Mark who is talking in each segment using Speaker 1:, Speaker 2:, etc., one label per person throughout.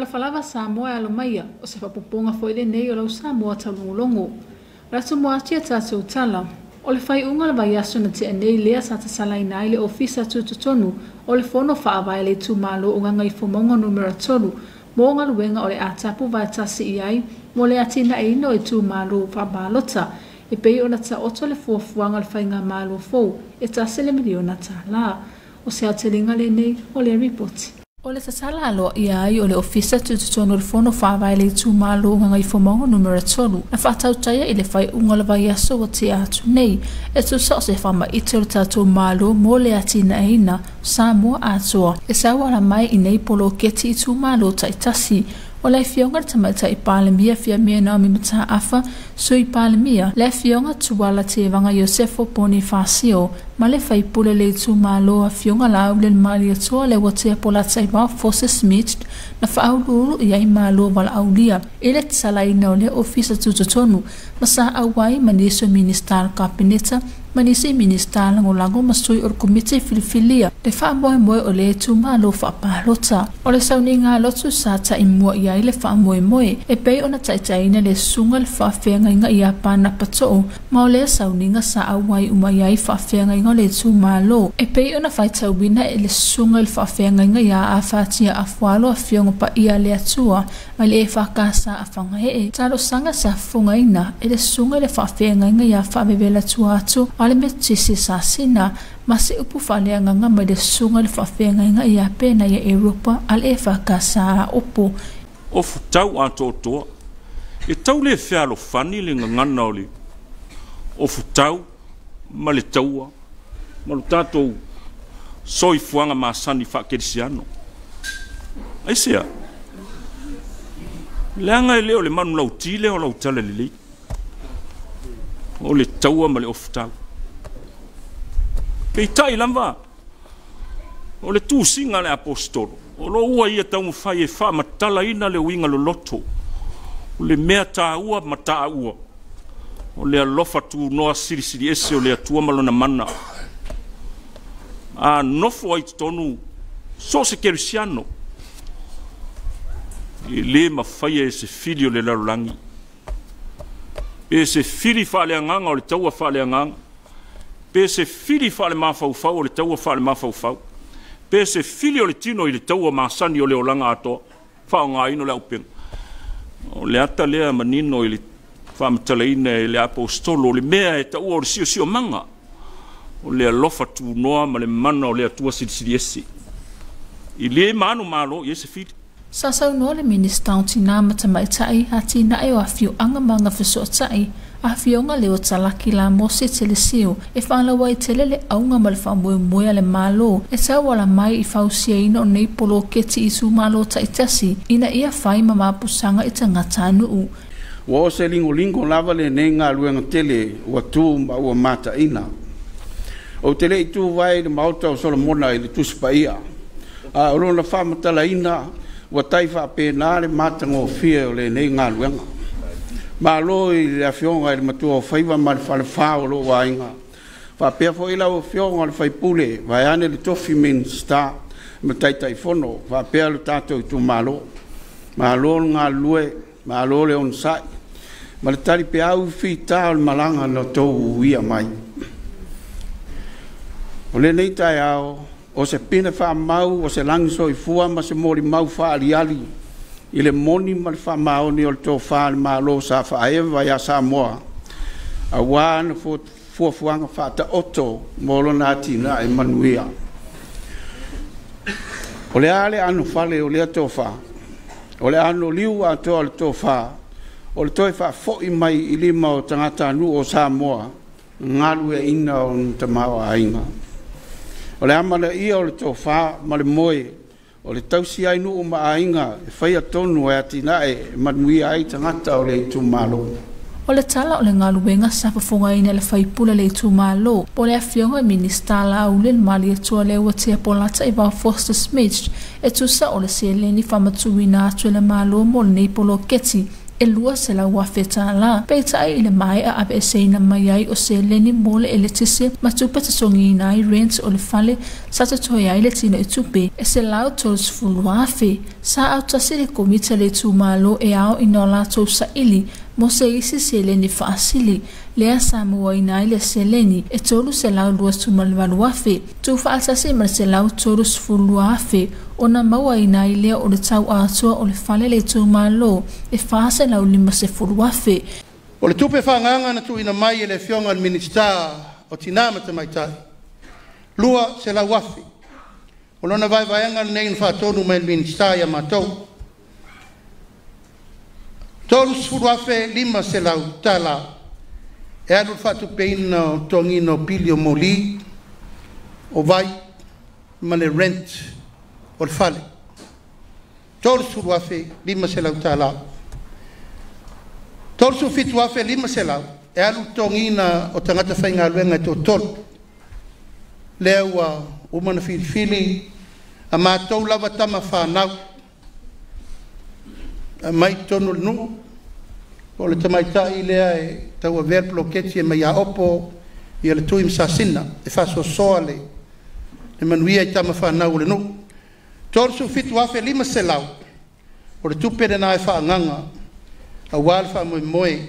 Speaker 1: Talofa lava Samoa e alo maia, o se faaopoopoga foi lenei o lau Samoa taulogologo. O le aso muatia a tatou tala, o le faaiuga o le vaiaso na tea nei lea sa tatalaina ai le Ofisa Tutotonu o le Fono Faavae a le Itumalo o Gagaifomauga Numera 3 mo galuega o le a tapu vaetasi i ai mo le atinaeina o itumalo faapalota e pei ona taoto le fuafuaga o le faigamalo fou e $1 miliona. O se aotelega lenei o le ripoti. O le tatala aloaia ai o le Ofisa Tutotonu o le Fono Faavae a le Itumalo o Gagaifomauga Numera 3 na faatautaia i le faaiuga o le vaiaso ua tea atu nei e tusa o se faamaite o le tatou Malo mo le atinaeina Samoa atoa e sauala mai i nei poloketi itumalo taitasi. O le afioga le Tamaitai Palemia Fiamē Naomi Mataafa, Sui Palemia, le afioga Tuala Tevaga Iosefo Ponifasio, ma le faipule le itumalo afioga Laauli le Malietoa Leuatea Polataivao Fosi Smith na faauluulu i ai malo valaaulia i le tatalaina o le Ofisa Tutotonu ma sa auai ma nisi o Minista o le Kapeneta ma nisi Minista lagolago ma sui o le Komiti Filifilia le faamoemoe o le itumalo faapalota. O le sauniga lotu sa taimua i ai le faamoemoe e pei ona taitaiina le susuga le faafeagaiga ia Panapato'o ma o lea sauniga sa auai uma i ai faafeagaiga o le itumalo e pei ona faitauina e le susuga i le faafeagaiga ia Afatia Afualo afioga paia le Atua mai le EFKS a Fagae'e. Talosaga sa fofogaina e le susuga i le faafeagaiga ia Faavevela Tua atu a le Metotisi Sasina ma se upu faaleagaga mai le susuga i le faafeagaiga ia Pena ia Europa a le EFKS a Opo.
Speaker 2: O futau atoatoa e tau le fealofani le gagana o le o futau ma le taua ma lo tatou soifuaga masani faakerisiano. Aisea? Leaga e le o le manulauti lea o lau tala lelei, o le taua ma le ofutau. Peitai lava, o le tusiga a le aposetolo, o lo ua ia taumafai e faamatalaina le uiga loloto, o le mea taua ma taua, o le alofa tunoa silisili ese o le Atua ma lona mana. A nofo ai totonu so o se kerisiano, e lē mafaia e se fili o le lalolagi, pe se fili faaleagaga o le taua faaleagaga, pe se fili faalemafaufau o le taua faalemafaufau, pe se fili o le tino i le taua masani o le olaga atoa, faaaogaina o le aupega. O le ata lea manino i le faamatalaina e le aposetolo, o le mea e taua o le siosiomaga, o le alofa tunoa ma le mana o le Atua silisili ese. I lē manumalo i ai se fili.
Speaker 1: Sa saunoa le Minista o Tinā ma Tamaitai, Atinae o Afioaga ma Agafesootai, afioga Leo Talaki Lamose Telesio e faalaua ai tele le auga ma le faamoemoe a le Malo e tauala mai i fausiaina o nei poloketi itumalo taitasi ina ia fai ma mapusaga i tagatanuu.
Speaker 3: Ua o se ligoligo lava lenei galuega tele ua tū ma ua mataʻina. Ou te leʻi tuvae i le maota o Solomona i le Tusi Paia, a o lona faamatalaina ua tai faapena le matagofie o lenei galuega. Malo i le afioga i le matua o faiva ma le falefā o lou aiga, faapea foi lau afioga o le faipule, vaeane le tofi Minisita ma Taitaifono, faapea le tatou itumalo. Malo le galulue, malo le onosai, ma le talipeau fita o le malaga na outou uia mai. O lenei taeao, o se pine faamau o se lagi soifua ma se molimau faaliali i le moni ma le faamaoni o le tofa a le Malo sa faaeva ia Samoa, auā na fuafuaga faataoto mo lona atinae manuia. O le a le anofale o lea tofa? O le anoliu atoa o le tofa, o le toe faafo'i mai i lima o tagatanuu o Samoa galueaina o ona tamaoaiga. O le amanaia o le tofa ma le moe o le tausi ai nuu ma aiga e faia tonu e atinae e manuia ai tagata o le itumalo.
Speaker 1: O le tala o le galuega sa fofogaina le faipule le itumalo po le afioga i Minista Laauli le Malietoa Leuatea Polataivao Fosi Smith e tusa o le seleni faamatuuina atu e le Malo mo lenei poloketi e $200,000. Peitai i le maea aveeseina mai ai o seleni mo le eletise ma tupe totogiina ai rent o le fale sa totoe ai le tinoitupe e $130,000. Sa autasi le Komiti a le Itumalo e ao ina o latou saili mo se isi seleni faasili lea sa muaina ai le seleni e $328,000 tuufaatasi ma le $132,000 ona mauaina ai lea o le tau atoa o le fale le itumalo e $450,000.
Speaker 4: O le tupe faaagaga na tuuina mai e le Afioga i le Minisita o Tina ma Tamaitai, $200,000. O lona vaevaega lenei na faatonu mai e le Minisita ia matou. $30,500 e alu le faatupeina o totogiina o pili o moli, o vai ma le rent o le fale. $30,500. $37,500 e alu totogiina o tagata faigaluega e toatolu. Lea ua uma na filifili a matou lava tama fanau mai totonu o le nuu, o le tamaitai lea e tauavea le poloketi e mai ia Opo ia le Tui Masasina e faasoasoa le manuia i tama fanau o le nuu. $37,500 o le tupe lena e faaagaga aua le faamoemoe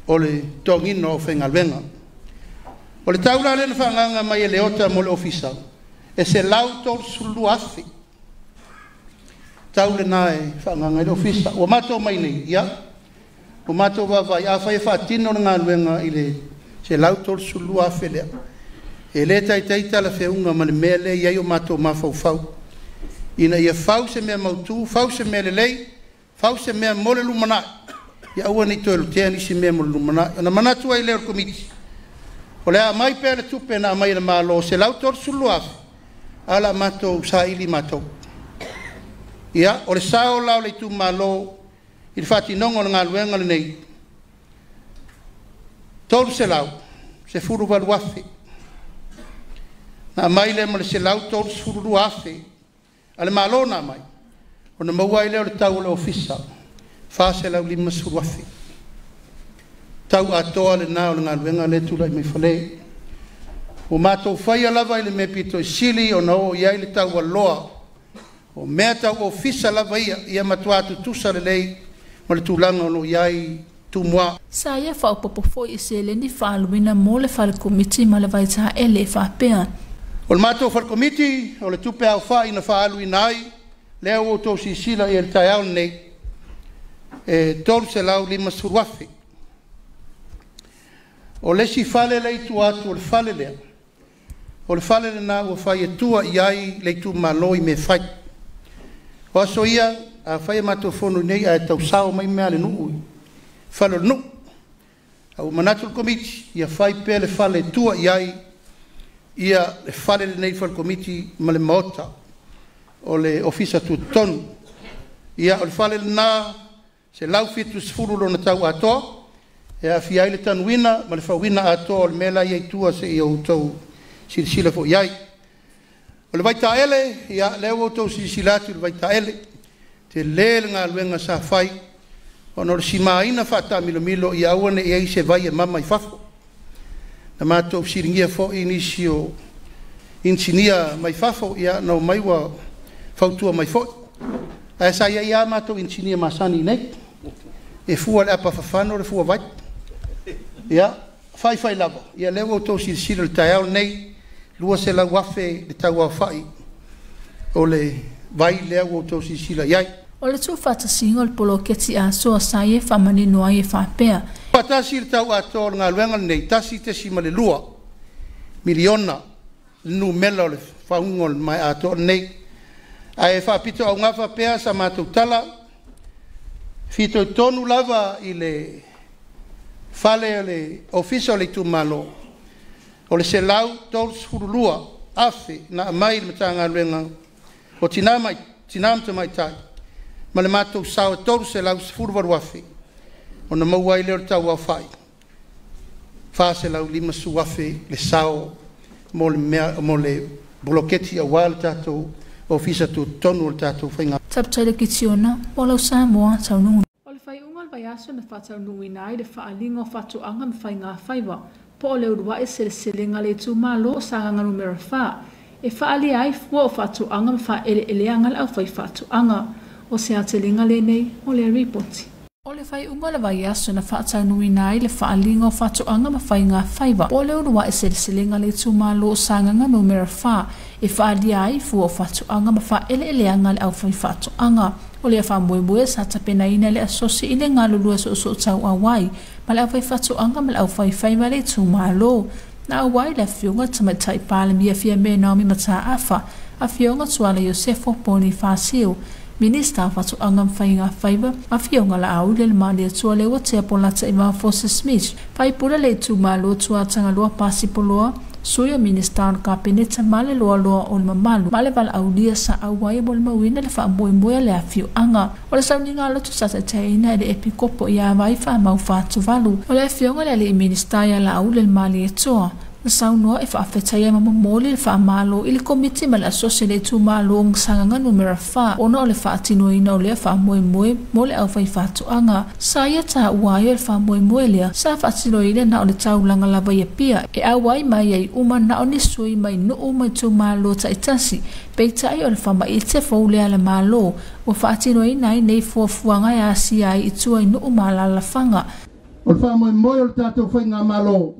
Speaker 4: o le totogiina o faigaluega. O le tau la lea na faaagaga mai e Leota mo le ofisa e $132,000. Tau lena e faaagaga i le ofisa. Ua matou mai nei, ia, ua matou vaavaai, afai e faatino le galuega i le $132,000 lea, e le taitai talafeuga ma le mea lea e i ai o matou mafaufau, ina ia fau se mea mautu, fau se mea lelei, fau se mea mo le lumanai, ia aua ne i toe lotea nisi mea mo le lumanai. Ona manatu ai lea o le Komiti, o le a aumai pea le tupe na aumai e le Malo $132,000, a o le a matou saili matou. Ia, o le sao la o le itumalo i le faatinoga o le galuega lenei, $318,000. Na aumai lea ma le $132,000 a le Malo na aumai, ona maua ai lea o le tau o le ofisa, $450,000. Tau atoa lena o le galuega lea e tulai mai Fale. Ua matou faia lava i le mea pito i sili ona oo i ai le taualoa o mea tau ofisa lava ia, ia matua tutusa lelei ma le tulaga o lo o i ai Tumua.
Speaker 1: Sa ia faaopoopo foi i seleni faaaluina mo le fale komiti ma le vaitaele e faapea.
Speaker 4: O le matou fale komiti, o le tupe aofai na faaaluina ai, lea ua outou silasila i le taeao lenei, e $350,000. O le isi fale lea i tua atu o le fale lea, o le fale lena ua fai e tua i ai le itumalo i mea fai. O aso ia, a fai a matou fono nei ae tausao mai mea a le nuu, fale o le nuu. A ua manatu le komiti, ia fai pea le fale e tua i ai ia le fale lenei fale komiti ma le maota o le ofisa tutotonu. Ia, o le fale lena, 170 lona tau atoa, e aafia ai le tanuina ma le fauina atoa o le mea la i ai tua se i outou silasila foi i ai. O le vaitaele, ia, lea ua outou silasila atu i le vaitaele, tele le galuega sa fai, ona o le simaina faataamilomilo ia aua ne i ai se vai e mama i fafo. Na matou fesiligia foi nisi o inisinia mai fafo, ia, na omai ua fautua mai foi. Ae sa i ai lava matou inisinia masani nei, e fua le apa fafano le fua vai. Ia, faifai lava, ia lea ua outou silasila i le taeao lenei, $200,000 le tau aofai o le vai lea ua outou silasila i ai.
Speaker 1: O le tuufaatasiga o le poloketi atoa sa ia faamanino ai e faapea.
Speaker 4: Faatasi le tau atoa o le galuega lenei, 1.2 miliona le numera o le fauga o le maea atoa lenei. Ae faapito augafa pea sa matou tala, fitoitonu lava i le fale o le ofisa o le itumalo, o le $132,000 na aumai i le Matagaluega o Tina ma Tamaitai ma le matou sao e $318,000, ona maua ai lea o le tau aofai $450,000 le sao mo le mea, mo le poloketi aua le tatou ofisa tutotonu o le tatou faiga.
Speaker 1: Taputaila Kitiona, mo lau Samoa taunuuga. O le vaiaso na faataunuuina ai le faaaliga o faatoaga ma faigafaiva po o le uluai seleselega a le itumalo o Sagaga Numera 4 e faaalia ai fua o faatoaga ma faaeleeleaga a le aufaifaatoaga. O se aotelega lenei o lea lipoti. O le faaiuga o le vaiaso na faataunuuina ai le faaaliga o faatoaga ma faigafaiva po o le uluai seleselega a le itumalo o Sagaga Numera 4 e faaalia ai fua o faatoaga ma faaeleeleaga a le aufaifaatoaga. O lea faamoemoe sa tapenaina e le asosi i le galulue soosoo ai ma le aufaifaatoaga ma le aufaifaiva le itumalo. Na auai le afioga i le Tamaitai Palemia Fiame Naomi Mataafa, afioga Tuala Iosefo Ponifasio, Minista o Faatoaga ma Faigafaiva, afioga Laauli le Malietoa Leuatea Polataivao Fosi Smith, faipule le itumalo Tuatagaloa Pasipoloa, sui o Minista o le Kapeneta ma le loaloa o le mamalu ma le valaaulia sa auai mo le mauina le faamoemoe a le afioaga. O le sauniga loto sa taitaiina e le Epikopo ia Vai Faamau Fatuvalu. O le afioga le alii Minista ia Laauli le Malietoa na saunoa e faafetaia ma momoli le faamalo i le komiti ma le asosi le itumalo o Sagaga Numera 4 ona o le faatinoina o lea faamoemoe mo le aufaifaatoaga. Sa ia taua ai o le faamoemoe lea sa faatinoina na o le taulaga lava i Apia e auai mai ai uma na o ni sui mai nuu ma itumalo taitasi, peitai o le faamaite fou lea a le Malo ua faatinoina ai nei fuafuaga e asia ai i tua i nuu ma alaalafaga.
Speaker 4: O le faamoemoe o le tatou faigamalo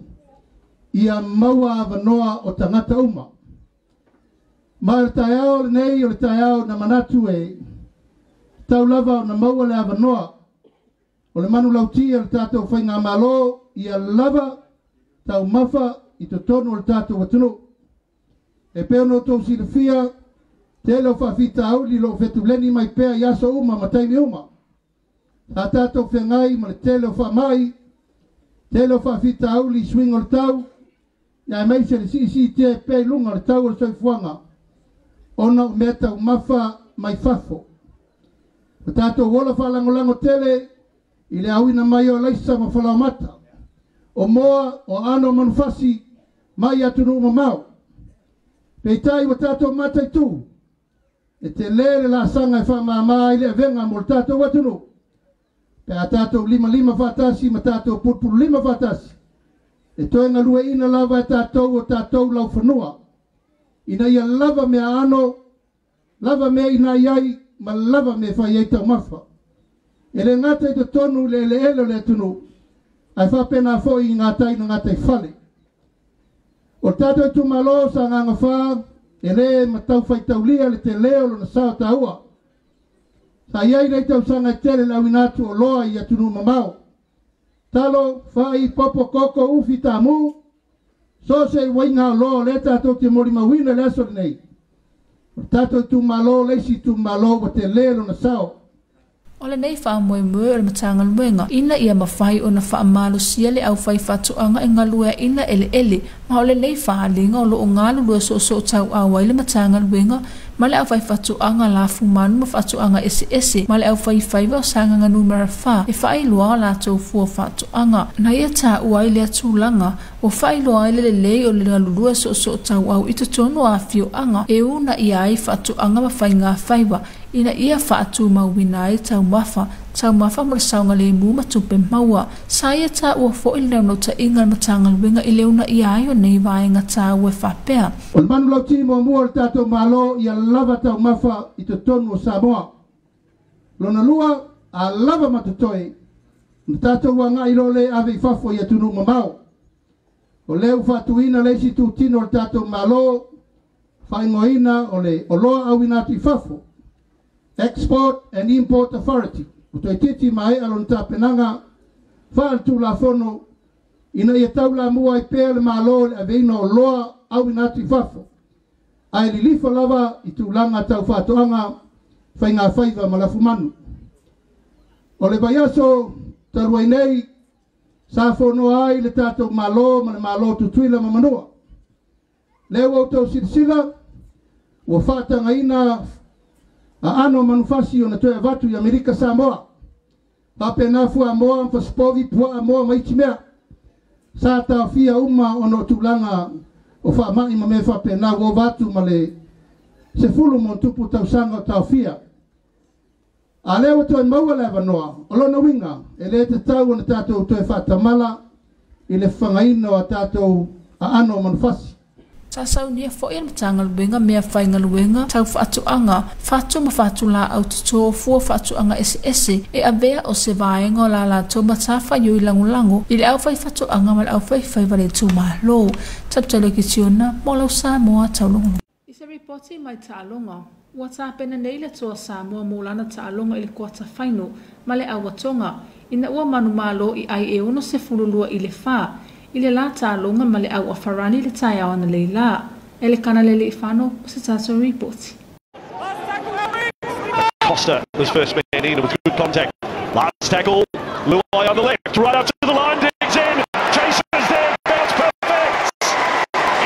Speaker 4: ia maua avanoa o tagata uma. Ma o le taeao lenei o le taeao na manatu e tau lava ona maua le avanoa o le manulauti o le tatou faigamalo ia lava taumafa i totonu o le tatou atunuu. E pei ona outou silafia, tele o faafitauli o loo fetuleni mai pea i aso uma ma taimi uma. Sa tatou feagai ma le tele o faamai, tele o faafitauli i suiga o le tau, aemaise le siisiitia e pea i luga o le tau o le soifuaga ona o mea taumafa mai fafo. O tatou ola faalagolago tele i le auina mai o alaisa ma falaomata, o moa, o aano o manufasi mai atunuu mamao. Peitai ua tatou mataitu e tele le laasaga e faamama ai le avega mo le tatou atunuu pe a tatou limalima faatasi ma tatou pulupululima faatasi e toe galueaiina lava e tatou o tatou laufanua ina ia lava mea aano, lava mea inai ai ma lava mea fai ai taumafa. E le gata i totonu i le eleele o le atunuu, ae faapena foi i gatai na gataifale. O le tatou itumalo Sagaga 4 e le matau faitaulia le tele o lona sao taua. Sa i ai nei tausaga e tele le auina atu o loa i atunuu mamao. Talo, fai, popo, koko, ufi, tamu, so se uaiga o loa o lea tatou te molimauina le aso lenei. O le tatou itumalo le isi itumalo ua tele lona sao.
Speaker 1: O lenei faamoemoe o le Matagaluega ina ia mafai ona faamalosia le aufaifaatoaga e galueaiina eleele, ma o lenei faaaliga o loo galulue soosoo tauau ai le Matagaluega ma le aufaifaatoaga lafumanu ma faatoaga eseese ma le aufaifaiva o Sagaga Numera 4 e faailoa o latou fua faatoaga. Na ia taua ai lea tulaga ua faailoa ai le lelei o le galulue soosoo tauau i totonu o afioaga e uunaia ai faatoaga ma faigafaiva ina ia faatumauina ai taumafa mo le saogalemu ma tupe maua. Sa ia taua foi le naunautaiga a le Matagaluega i le uunaia ai o nei vaega taua e faapea.
Speaker 4: O le manulauti muamua o le tatou Malo ia lava taumafa i totonu o Samoa. Lona lua, a lava ma totoe, na tatou agai loa lea e ave i fafo i atunuu mamao. O lea ua faatuina le isi itutino o le tatou Malo, faaigoaina o le Oloa Auina Atu i Fafo, Export and Import Authority, ua toeitiiti maea lona tapenaga faaletulafono ina ia taulamua ai pea le Malo i le aveina o oloa auina atu i fafo, ae lilifa lava i tulaga tau faatoaga, faigafaiva ma lafumanu. O le vaiaso talu ai nei, sa fonoa ai le tatou Malo ma le Malo Tutuila ma Manua. Lea ua outou silasila, ua faatagaina aano manufasi ona toe avatu i Amerika Samoa. Faapena fuamoa ma fasipovi, puaa moa ma isi mea. Sa taofia uma ona o tulaga o faamai ma mea faapena ua ova atu ma le 10 ma tupu tausaga o taofia. A lea ua toe maua le avanoa, o lona uiga, e le tatau ona tatou toe faatamala i le fagaina o a tatou aano o manufasi.
Speaker 1: Sa saunia fo'i le Matagaluega mea faigaluega tau faatoaga, fatu ma fatulaau toto fua faatoaga eseese e avea o se vaega o la latou matafaioi lagolago i le aufaifaatoaga ma le aufaifaiva le itumalo. Taputele Kitiona mo lau Samoa Taulogologo. I se ripoti mai taaloga, ua tapena nei le Toa Samoa mo lana taaloga i le kuata faino ma le auatoga ina ua manumalo i ai e 62-4 i le la taaloga ma le au afarani le taeao analeila. E le kana lele ifano o se tatou ripoti.
Speaker 5: Costa was first man in with good contact. Last tackle, Luai on the left, right up to the line, digs in, chases there, bounce perfect.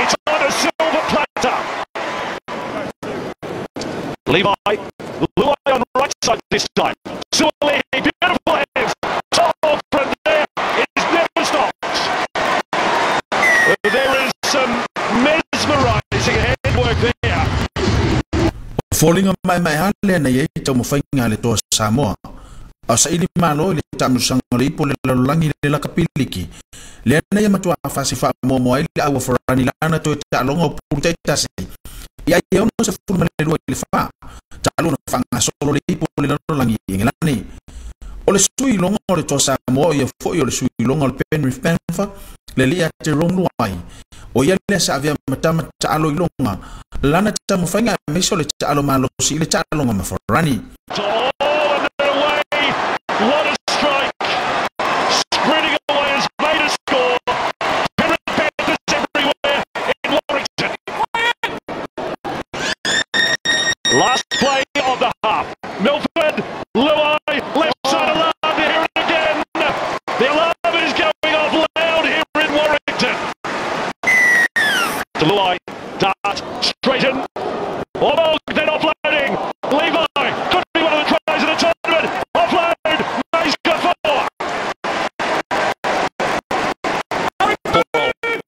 Speaker 5: It's on a silver platter. Levi, Luai on the right side this time. Suaalii, beautiful hands. Tall from there, it is never stopped. There is some mesmerising handwork there.
Speaker 6: Foliga mai mai lea na iai taumafaiga a le Toa Samoa. A saili malo i le taamilosaga o le Ipu o le Lalolagi le Lakapiliki. Lea na ia matuā fasi faamuamua ai le auafarani lana toe taaloga o pulu taitasi. I ai e 62-4. Talu na faagasolo le Ipu o le Lalolagi i Engelani. O le sui iloga o le Toa Samoa o ia fo'i o le sui iloga o le Penrith Panther le lia Jerome Luai. O ia lea sa avea matama taalo iloga. Lana taumafaiga aemaise o le taalo malosi i le taaloga ma Farani.
Speaker 5: Oh, and away. What a strike. Sprinting away has made a score. Penrith Panthers everywhere in Warrington. Last play of the half. Milford, Luai, left side alarm to hear it again. The alarm is going off loud here in Warrington. To Luai, dart, straight in. Almost then offloading. Levi, could be one of the tries of the tournament. Offload, Mays got four.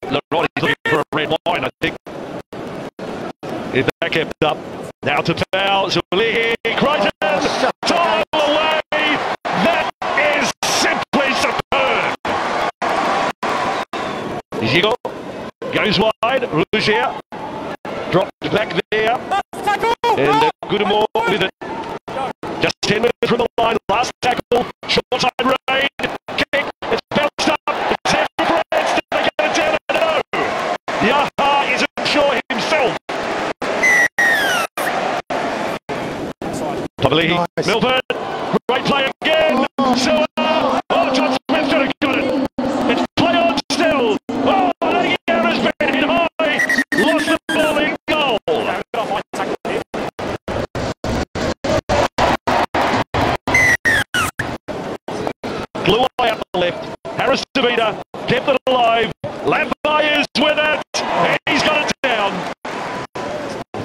Speaker 5: Leroy looking for a red wine, I think. If that kept up. Now to foul, Suaalii, Crichton, time away. That is simply superb. Gigot goes wide, Rougier dropped back there. And Goodamore with it. Just 10 minutes from the line, last tackle, short side raid, kick, it's bounced up, it's there for France, did they get it down? No! Yaha isn't sure himself. Probably
Speaker 4: Nice.
Speaker 5: Milford, great play again. Silva, oh, John Smith should have got it. It's play on still. Oh, Legia has been hit high. Lost the ball in goal. Luai up the left. Harris Tavita kept it alive. Lampai is with it. He's got it down.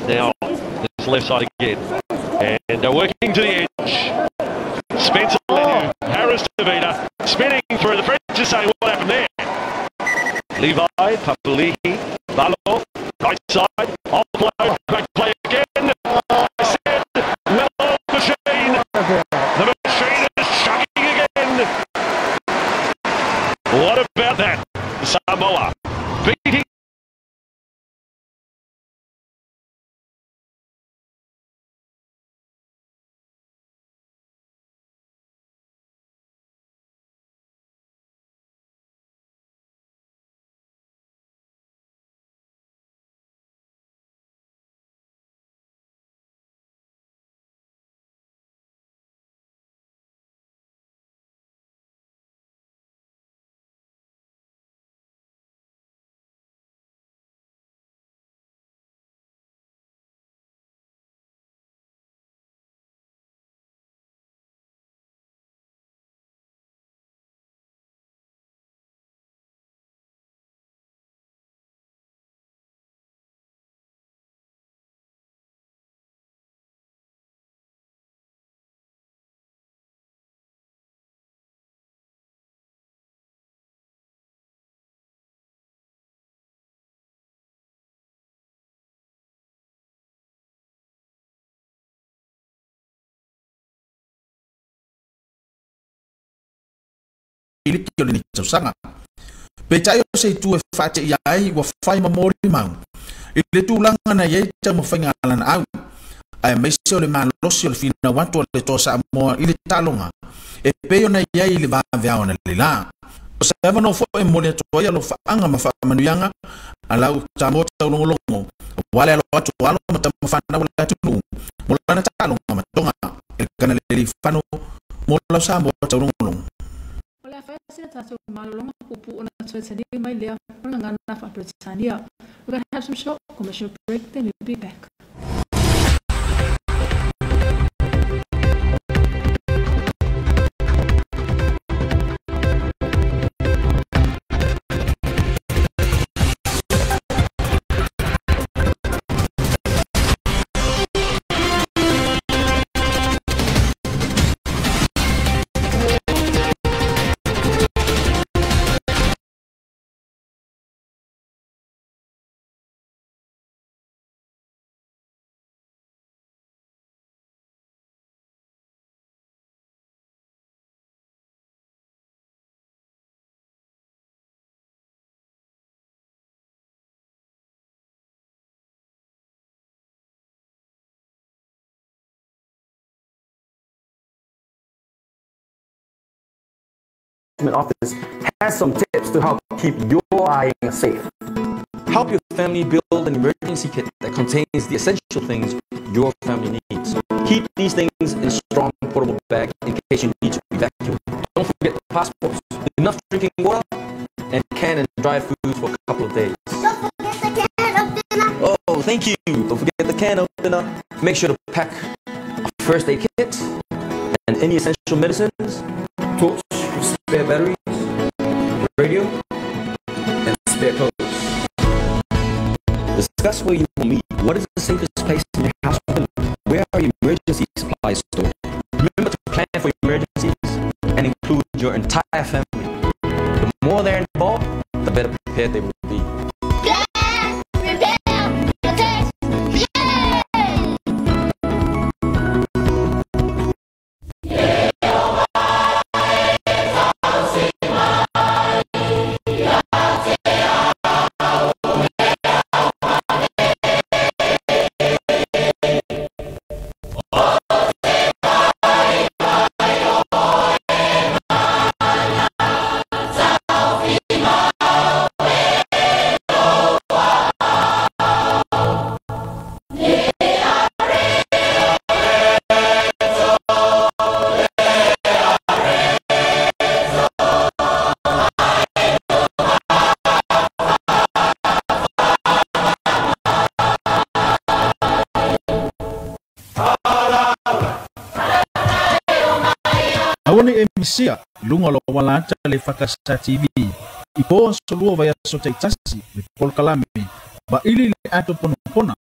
Speaker 5: Now, this left side again. And working to the edge. Spencer Leniu, Harris Tavita, spinning through. The French are saying, what happened there? Levi, Papali'i, Valo, right side, offload, great play again. I said, well, machine. The machine is chugging again. What about that? Samoa beating
Speaker 6: Piliki o lenei tausaga. Peitai o se itu e faateia ai ua fai ma molimau i le tulaga na i ai taumafaiga a lana au, aemaise o le malosi o le finau atu a le Toa Samoa i le taaloga e pei ona i ai i le vaveao analeila. O se avanoa foi e momoli atu ai alofaaga ma faamanuiaga a lau Samoa taulogologo aua le alo atu o alo ma tamafanau o le atunuu mo lana taaloga matoga. Elikana Lealiifano mo lau Samoa taulogologo.
Speaker 1: O le a fai sina tatou malologa puupuu ona toe taliu mai lea o le gagana faa-Peretania. We're going to have some short commercial break, then we'll be back.
Speaker 7: Office has some tips to help keep your buying safe. Help your family build an emergency kit that contains the essential things your family needs. Keep these things in a strong portable bag in case you need to evacuate. Don't forget the passports, enough drinking water, and canned and dry food for a couple of days.
Speaker 8: Don't forget the can opener.
Speaker 7: Oh, thank you. Don't forget the can opener. Make sure to pack a first aid kit and any essential medicines, torch, spare batteries, radio, and spare clothes. Discuss where you will meet. What is the safest place in your house? Where are your emergency supplies stored? Remember to plan for emergencies and include your entire family. The more they're involved, the better prepared they will be.
Speaker 8: Plan, prepare, protect. Yeah!
Speaker 6: Aua nei e misia i luga o le auala ata le EFKS TV i po aso lua vaiaso taitasi le polokalame vaili i le ato ponapona.